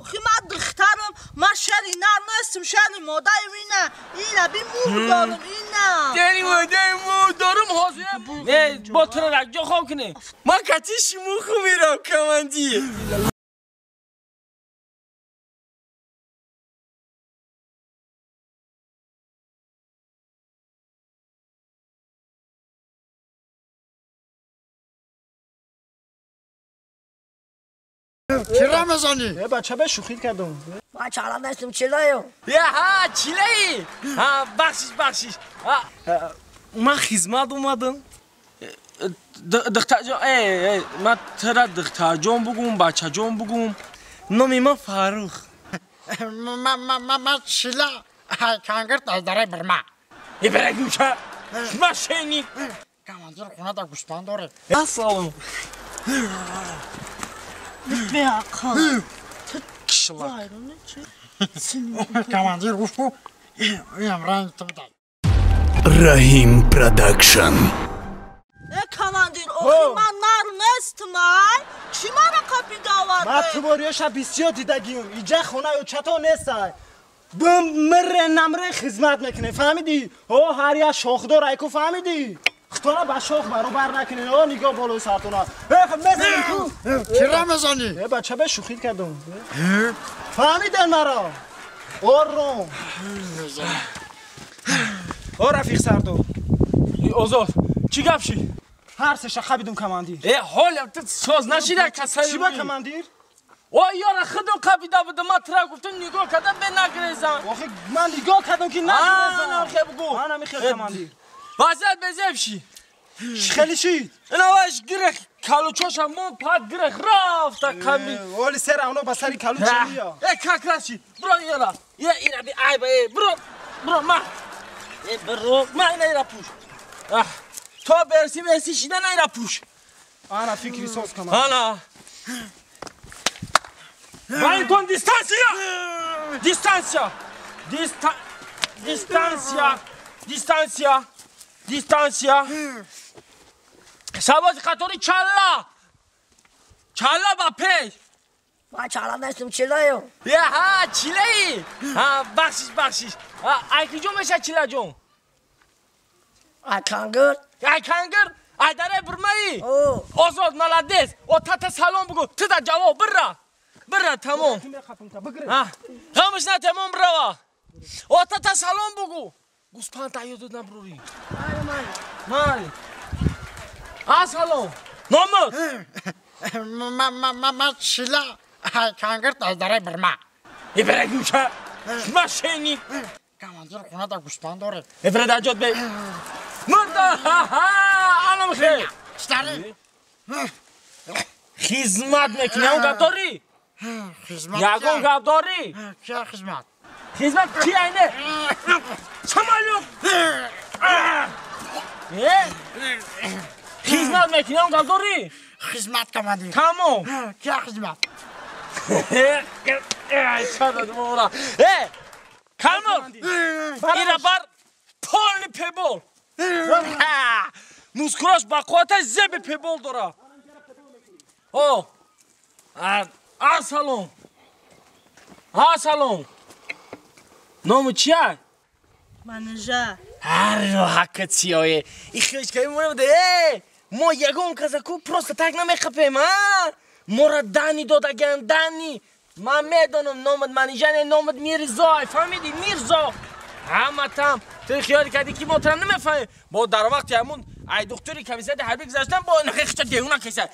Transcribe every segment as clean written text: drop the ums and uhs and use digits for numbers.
Охи ман духтарам, ман шери нар нестам, шери модарим ина. Ина би мур дорам, ина. Дери модари мур дорам ҳозир. Не, бо туро якҷо хоб кунем. Ман кати шумуху мерам, командир. Чира мезанӣ? Бача бе шӯхӣ кардам. Ман чала нестам, чилаем. Ҳа, чилаи? Ҳа, бахшиш, бахшиш. Ман хизмат омадам. Духтарҷон, ман тура духтарҷон бугум, бачаҷон бугум. Номи ман Фаррух. Ман чила кангирт аз дараи Бирма. Бара гӯша, мошенник. Командир хонада гӯспанд доред. Ассалом. Беақл. Кишлак. Командир гуфт ку инам ранг ту бидай. Раҳим Продакшн. Э командир, охи ман нар нестам, ай. Чӣ мара қапида оварде? Ман тубориёша бисёр дидагиюм. Иҷа хонаи очато нестай. Бум мире намре хизмат мекунем, фаҳмидӣ? О ҳар як шохдор айку, фаҳмидӣ? Хутона ба шох баробар накунед. О нигоҳ болои сартона. Мезанем ку. Чира мезанӣ? Бача бе шӯхӣ кардам. Фаҳмиден маро? Ором. О рафиқ сардор. Озод, чӣ гап шид? Ҳар сеша қабидум командир. Ҳоля ту соз нашида касали. Чӣ ба командир? О ёра худам қабида будам, ман тура гуфтам нигоҳ кардам бе нагрезам. Охи ман нигоҳ кардам ки нагрезам. Ана хе бугу. Ана михел командир. Вазият безеб шид. Хеле шид. Инаваш гирех калучоша мон пад гирех рафта ками. Оли сера оно ба сари калуча мия. Как раз шид. Бро ёра. Е ина би айба е бро. Бро ма. Е бро ма ина ира пуш. То берси берси шида на ира пуш. Ана фикри соз командир. Ана. Валентон дистанция. Дистанция. Дистанция. Дистанция. Дистанция. Сабози қатори чалла. Чалла ба пеш. Ман чала нестам, чилаем. Ҳа, чилаи? Ҳа, бахшиш, бахшиш. Ай киҷо мешад чилаҷон? Ай кангир. Ай кангир? Ай дараи Бурмаи? Озод, молодец. О тата салом бугу. Ту да ҷавоб бира. Бира, тамом. Ғамш на тамом бирава. О тата салом бугу. Гӯспанд аёдот набурӣ. Май. А салом. Номуд. Ман чила кангирт аз дараи Бирма. Бара гӯша. Мошенник. Командир хонада гӯспанд доред. Бара даҷот бе. Мурда. Анам хел. Стари. Хизмат мекунӣ, ягон гап дорӣ? Хизмат. Ягон гап дорӣ? Чӣ хизмат? Хизмат чи айне? Самолёт. Хизмат мекунӣ, ягон гап дорӣ? Хизмат командир. Тамом. Чӣ хизмат? Калмор. Ира бар полный пебол. Мускулаш ба қувваташ зеби пебол дора. О. А салом. А салом. Ному чия? Манижа. Ҳар ҳаққат сиёе. Ихлишкаи мо мо ягон казаку просто так намехапем, а? Мора дани додаган, дани. Ман медонам номат Манижа не, номат Мирзо. Фаҳмидӣ? Мирзо. Ҳама там. Ту хиёл кардӣ ки мо тура намефаҳмем. Бо дар вақти ҳамун ай духтури комиссияти ҳарбӣ гузаштам, бо нахе девона киса.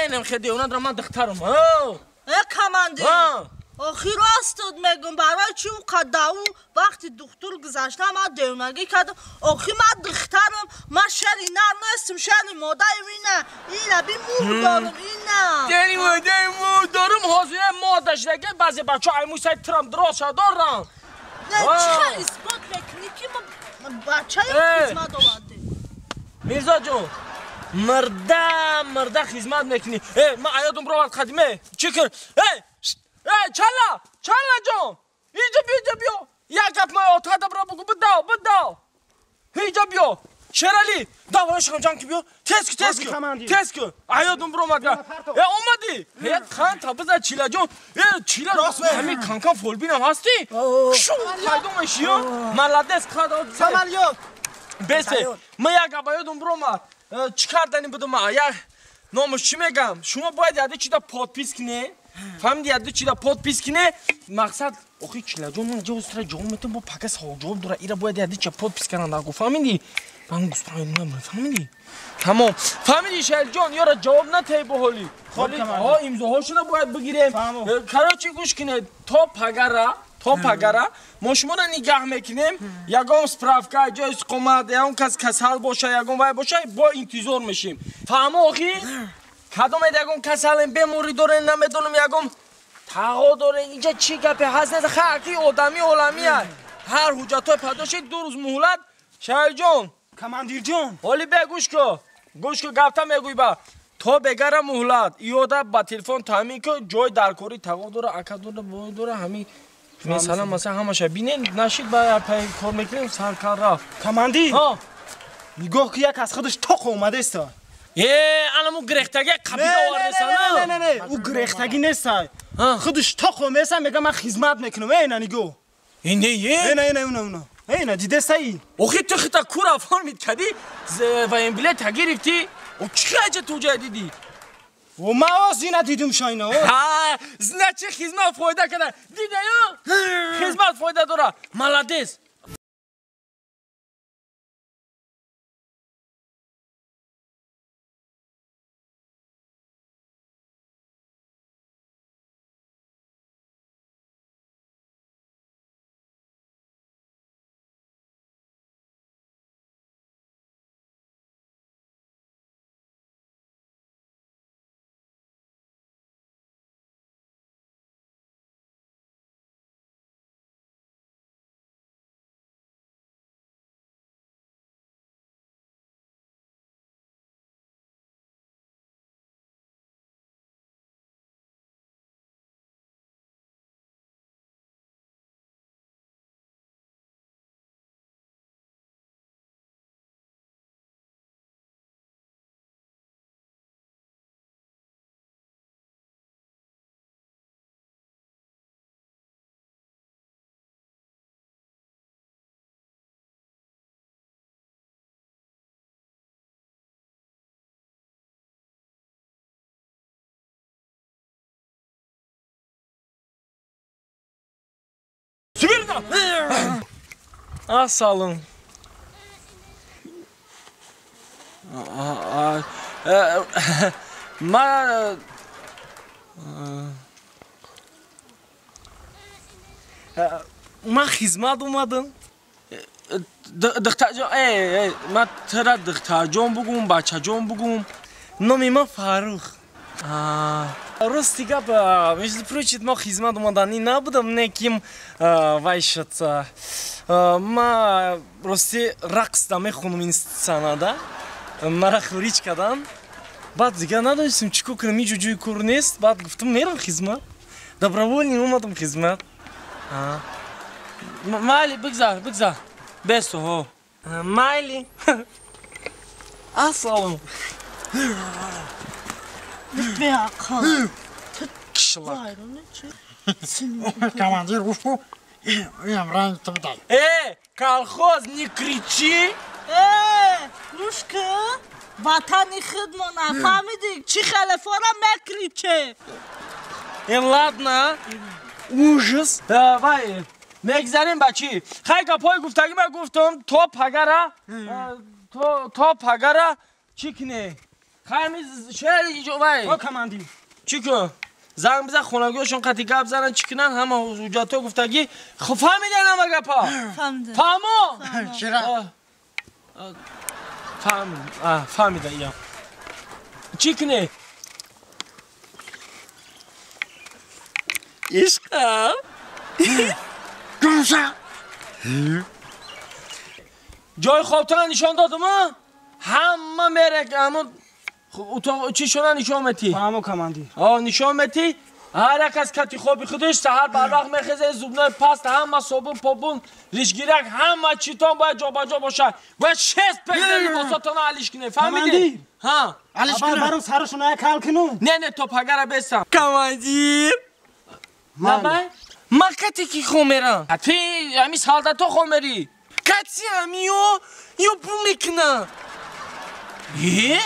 Нахе девона дорам ман духтарам. Командир. Охи ростот мегум, барои чӣ қадау вақти духтур гузаштам ман девонагӣ кардам. Охи ман духтарам, ман шери нар нестам, шери модарим ина. Ина би мур дорам, ина. Дери модари мур дорам, ҳозир мода шидаги баъзе бачаҳо ай мӯй сари трам дроша дорам. Не, чӣ исбот мекунӣ ки ман бачаи хизмат овардем? Мирзо ҷон, мирда мирда хизмат мекунӣ. Ман аёдум ровард қадиме. Чӣ кир? Чалла, чалла ҷон. Иҷо биё, иҷо биё. Як гап ман отада бро бугу, бидав, бидав. Иҷо биё. Шерали, давай шам ки биё. Тез ки, тез ки. Тез ки. Аёдум бро мага. Э, омадӣ? Э, хан табиза Чилаҷон. Э, Чила ҳамин канкан фолбинам ҳастӣ? Шу пайдо мешӣ, молодец, қадо. Самолёт. Бесе, ма як гап аёдум бромад. Чӣ кардани будум? Я номаш чӣ мегам? Шумо бояд яде чида подпись кине. Фаҳмиди, яде чида подпись кине? Мақсад, охи Чилаҷон, ман ҷо устра ҷавоб метам, бо пака савол ҷавоб дора. Ира бояд яде ча подпись кардан даго. Фаҳмиди? Ман гуспан фаҳмиди? Тамом. Фаҳмиди Шаҳилҷон, ёра ҷавоб натей бо ҳоли. Ҳо, имзоҳошуна бояд бигирем. Короче, гӯш кинед, то пагара мо шуморо нигаҳ мекунем. Ягон справка, ҷои истиқомат, ягон кас касал боша, ягон вай боша, бо интизор мешем. Фаҳмо охи? Кадомед ягон касалем, беморӣ дорем, намедонам, ягон тағо дорем, инҷа чӣ гапе ҳаст нест, хаки одами оламия. Ҳар ҳуҷҷатҳои пайдо шид, 2 рӯз муҳлат. Шаҳилҷон, командирҷон, ҳоли бе гӯш ку, гӯш ку, гапта мегӯй ба. То бегара муҳлат, иёда ба телефон таъмин ку, ҷой даркорӣ тағо дора, ака дора, бой дора, ҳамин масалан, масалан ҳамаша бинен, нашид ба пай кор мекунем, саркар рафт. Командир, ҳо, нигоҳ ку, як аз худаш тоқ омадааст. Э, анаму гирехтаги қабида овардесана? Не, не, не, ӯ гирехтагӣ нест. Худаш тоқ омеса, мега ман хизмат мекунам. Э, на нигоҳ. Э, не, е? Э, на, э, на, на, на. Э, на, дидесаи? Охи ту хита кур оформит кади, военбилет гирифтӣ? О, чӣ аҷа ту ҷа дидӣ? О, ман оз ина дидум шайна. Ҳа, значит хизмат фоида када. Дида, хизмат фоида дора. Молодец. Ассалом. Ман хизмат омадам. Духтарҷон, ман тра духтарҷон бугум, бачаҷон бугум. Номи ман Фаррух. Рости гап, между прочим, мо хизмат омаданӣ набудам, не ким вай шуд. Ма рости рақсда мехонам институтсанада. Мара хориҷ кардам. Баъд дигар надонистем чӣ кор кунам, ҳеҷ ҷои кор нест. Баъд гуфтам мерам хизмат. Добровольно омадам хизмат. Майли, бигзар, бигзар. Бесо, ҳо. Майли. Ассалом. Беақл. Кишлак. Командир гуфт ку, ям ранг ту дай. Э, колхоз, не кричи. Э, гӯш ку, ватани худмон нафаҳмидӣ, чӣ хелефора мекриче. Э, ладно, ужас. Давай, мегзарем ба чӣ? Хай гапҳои гуфтагӣ ман гуфтам, то пагара, то пагара чӣ кине? Хай ми шеъри иҷо вай. О, командир. Чӣ кун? Занг бизан хонагиҳошон қати гап занан, чӣ кунан, ҳама ҳуҷҷатҳо гуфтагӣ. Хуб фаҳмидан ҳама гапа? Фаҳмидам. Фаҳмо? Чира? Фаҳмида иям. Чӣ кунӣ? Ишқам. Гӯша. Ҷои хобтона нишон додум, ҳама мерек, ҳамон утоқ чӣ шона нишон метӣ? Фаҳмо, командир. О, нишон метӣ? Ҳар як аз кати хоби худаш саҳар барвақт мехезед, зубной паста, ҳама собун, побун, лишгирак, ҳама читон бояд ҷобаҷо бошад. Бояд шест пезда либосотона алиш кунед, фаҳмидед? Ҳа. Алиш кунам. Баром сарашона як ҳал кунам. Не, не, то пагара бестам. Командир. Лабай? Ма кати ки хом мерам? Ти ҳами солдато хом мери. Кати ҳамиё ё бу мекуна. Е?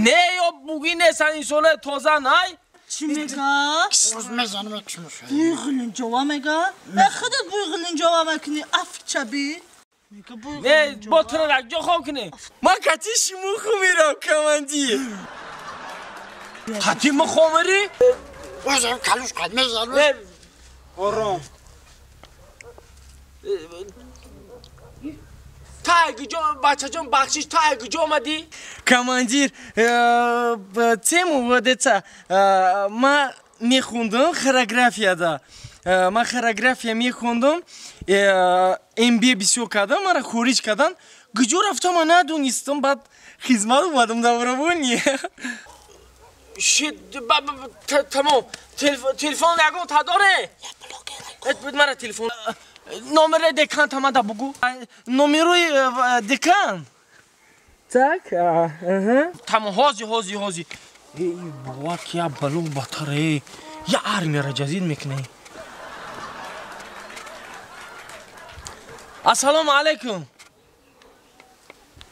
Не, ё буги несан инсоне тоза най. Чӣ мега? Оз мезанам якшумуша. Буй ғилинҷова мега? Э худат буй ғилинҷова мекунӣ, афчаби. Мега буй Не, бо туро якҷо хом кунем. Ман кати шумо хом мерам, командир. Кати мо хом мери? Озам калуш қад мезанам. Не. Ором. Та бачаҷон, бахшиш, та куҷо омадӣ? Командир, тему водеца. Ма мехондам хореографияда. Ма хореография мехондам, МБ бисёр кардам, мара хориҷ кардан. Куҷо рафтам, ма надонистам, баъд хизмат омадам добровольно. Шит, тамом. Телефон ягон та доре? Мара телефон. Номери декан тамада бугу. Номерои декан. Так, тамом, ҳози, ҳози, ҳози. Эй, бовар ки я бало батаре. Я армияра ҷазид мекунӣ. Ассалому алайкум.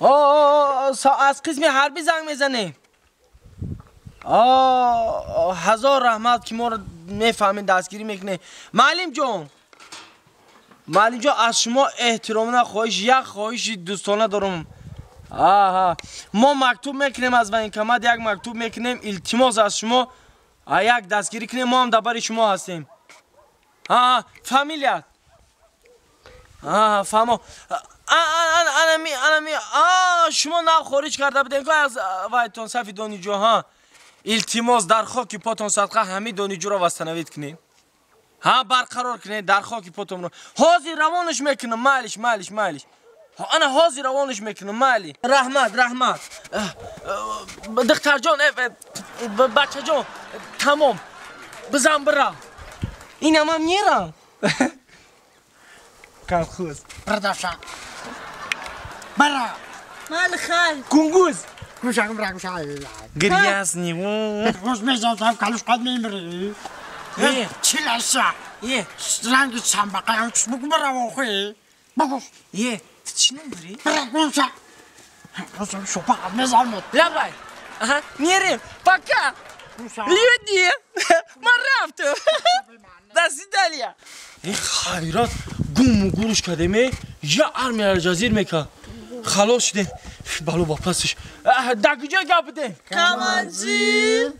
Аз қисми ҳарбӣ занг мезанем. Ҳазор раҳмат ки моро мефаҳмед, дастгирӣ мекунед. Маълим ҷон, маълим ҷон, аз шумо эҳтиромона хоҳиш, як хоҳиши дӯстона дорам. Аҳа, мо мактуб мекунем аз военкомат, як мактуб мекунем, илтимос аз шумо як дастгирӣ кунем, мо ҳам дар бари шумо ҳастем. Аҳа, фамилият. Аҳа, фаҳмо. Анами, анами, шумо нав хориҷ карда будем ку аз вайтон сафи донишҷӯ, ҳа. Илтимос, дар хоки потон садқа ҳамин донишҷӯро восстановить кунем. Ҳа, барқарор кунед дар хоки потонро. Ҳозир равонаш мекунам, майлиш, майлиш, майлиш. Ана ҳозир равонаш мекунам, майли. Раҳмат, раҳмат. Духтарҷон, бачаҷон, тамом. Бизан бира. Инамам мерам. Колхоз. Бирдаша. Бира. Майли хайр. Кунгуз. Гӯшакам бира, гӯшак. Грязный. Оз мезанам калуш қад мемири. Е. Чилаша. Е. Ранги чамбақа, бугу бира охи. Бугу. Е, ту чӣ ном дорӣ? Бира гӯшак. Озам шопа қад мезанам. Лабай. Аҳа, мерем. Пока. Люди. Ман рафтам. До свидания. Э, хайрат, гуму гуруш кардем, э? Я армияро ҷазир мекард. Халос шудем. Бало ба пасш. Дар куҷо гап будем? Командир.